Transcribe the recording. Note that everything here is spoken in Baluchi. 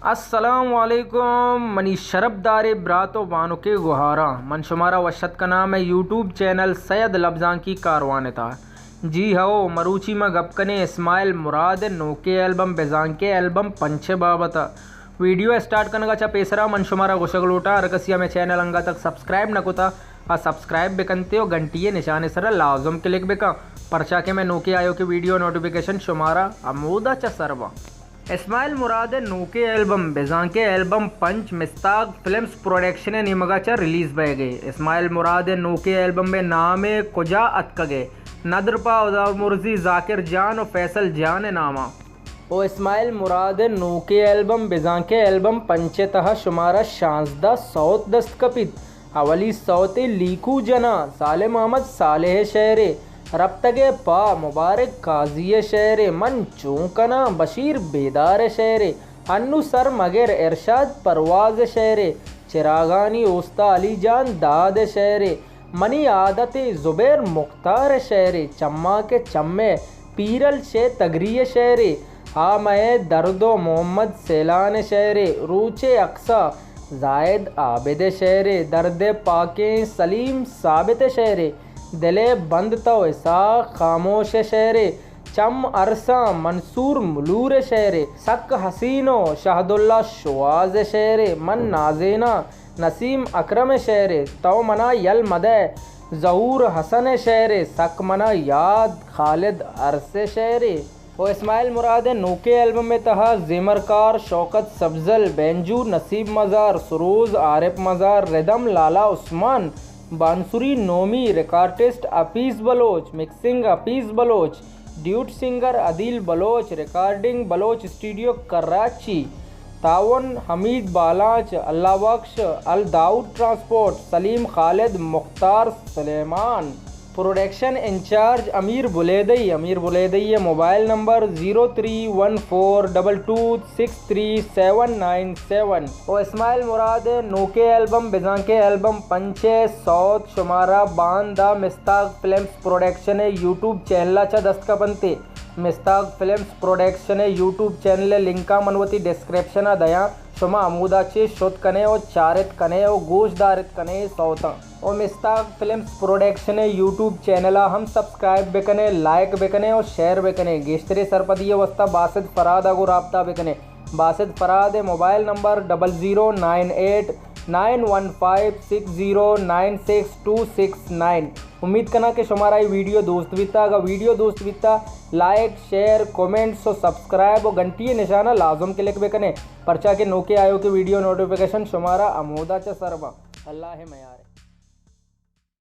السلام علیکم منی شرپداریں برات و بانکیں گہاراں، من شمارا وش اتک کناں مئے یوٹیوب چینل سید لبزانکی کاروان ءِ تہا۔ جی ہئو، مروچی ما گپ کنیں اسماعیل مراد ءِ نوکیں البم بزانکہ البم پنچ ءِ بابت ءَ۔ ویڈیو ءِ اسٹارٹ کنگ ءَ چہ پیسرا من شمارا گوشگ لوٹاں، ہر کسی ءَ مئے چینل انگت تک سبسکرائب نہ کتا، آ سبسکرائب بکنتے و گھنٹی ءِ نشان ءِ سرا لازم کلک بکن، پرچا کہ مئے نوکیں آیوکیں ویڈیو نوٹیفیکیشن شمارا ہمودا چہ سر باں۔ اسماعیل مراد ءِ نوکیں البم بزانکہ البم پنچ مستاگ فلمز پروڈکشن ءِ نیمگ ءَ چہ ریلیز بئیگ ءَ۔ اسماعیل مراد ءِ نوکیں البم ءِ نام ءَ کجا اتکگ ءَ، ندر پہ ہدامرزی ذاکر جان و فیصل جان ءِ نام ءَ۔ و اسماعیل مراد ءِ نوکیں البم بزانکہ البم پنچ ءِ تہا شمارا شانزدہ سوت دست کپیت۔ اولی سوتے لیکو جناں، صالح محمد صالح ءِ شعرے، رپتگ ءَ پہ مبارک قاضی ءِ شعرے، من چون کناں بشیر بیدار ءِ شعرے، انو سر مگر ارشاد پرواز ءِ شعرے، چراغانی اوستا علی جان داد ءِ شعرے، منی عادتے زبیر مختار ءِ شعرے، چماں کہ چمے پیرل شے تگری ءِ شعرے، آ مئے درد و محمد سیلان ءِ شعرے، روچے عکسا زاہد عابد ءِ شعرے، درد ءِ پاکیں سلیم ثابت ءِ شعرے، دل ءِ بند تو اسحاق خاموش ءِ شعرے، چم ارساں منصور ملور ءِ شعرے، سک حسین و شہداللہ شواز ءِ شعرے، من نازیناں نسیم اکرم ءِ شعرے، تو منا یل مدئے ظہور حسن ءِ شعرے، سک منا یاد خالد ارس ءِ شعرے۔ و اسماعیل مراد ءِ نوکیں البم ءِ تہا زیمرکار شوکت سبزل، بینجو نصیب مزار، سروز Arif Mazar, rhythm Lala Usman, bansuri Nomi, recordist Hafeez Baloch, mixing Hafeez Baloch, duet singer Adeel Baloch, recording Baloch studio Karachi, تعاون Hameed Balach, Allah Bakhsh, Aldaud transport, Saleem Khalid, Mukhtar Suleman. Production incharge Amir Buledi, Amir Buledi ءِ mobile number zero three one four double two six three seven nine seven. و اسماعیل مراد ءِ نوکیں البم بزانکہ البم پنچ ءِ سوت شمارا باندا مستاگ فلمز پروڈکشن ءِ یوٹیوب چینل ءَ چہ دست کپنتے۔ مستاگ فلمز پروڈکشن ءِ یوٹیوب چینل ءِ لنک ءَ من وتی ڈسکرپشن ءَ دیاں، شما ہمودا چہ شت کنے و چارت کنے و گوش دارت کنے سوتاں۔ و مستاگ فلمز پروڈکشن ءِ یوٹیوب چینل ءَ ہم سبسکرائب بکنے، لائک بکنے و شیئر بکنے۔ گیشتریں سرپدی ءِ واسطہ باسط فراد ءَ گوں رابطہ بکنے۔ باسط فراد ءِ mobile number double zero nine eight nine one five six zero nine six two six nine. امید کناں کہ شمارا اے ویڈیو دوست بیتا۔ اگاں ویڈیو دوست بیتا، لائک، شیئر، کمنٹس و سبسکرائب و گھنٹی ءِ نشان ءَ لازم کلک بکنے، پرچا کہ نوکیں آیوکیں ویڈیو نوٹیفیکیشن شمارا ہمودا چہ سر باں۔ اللہ ءِ میار ءَ۔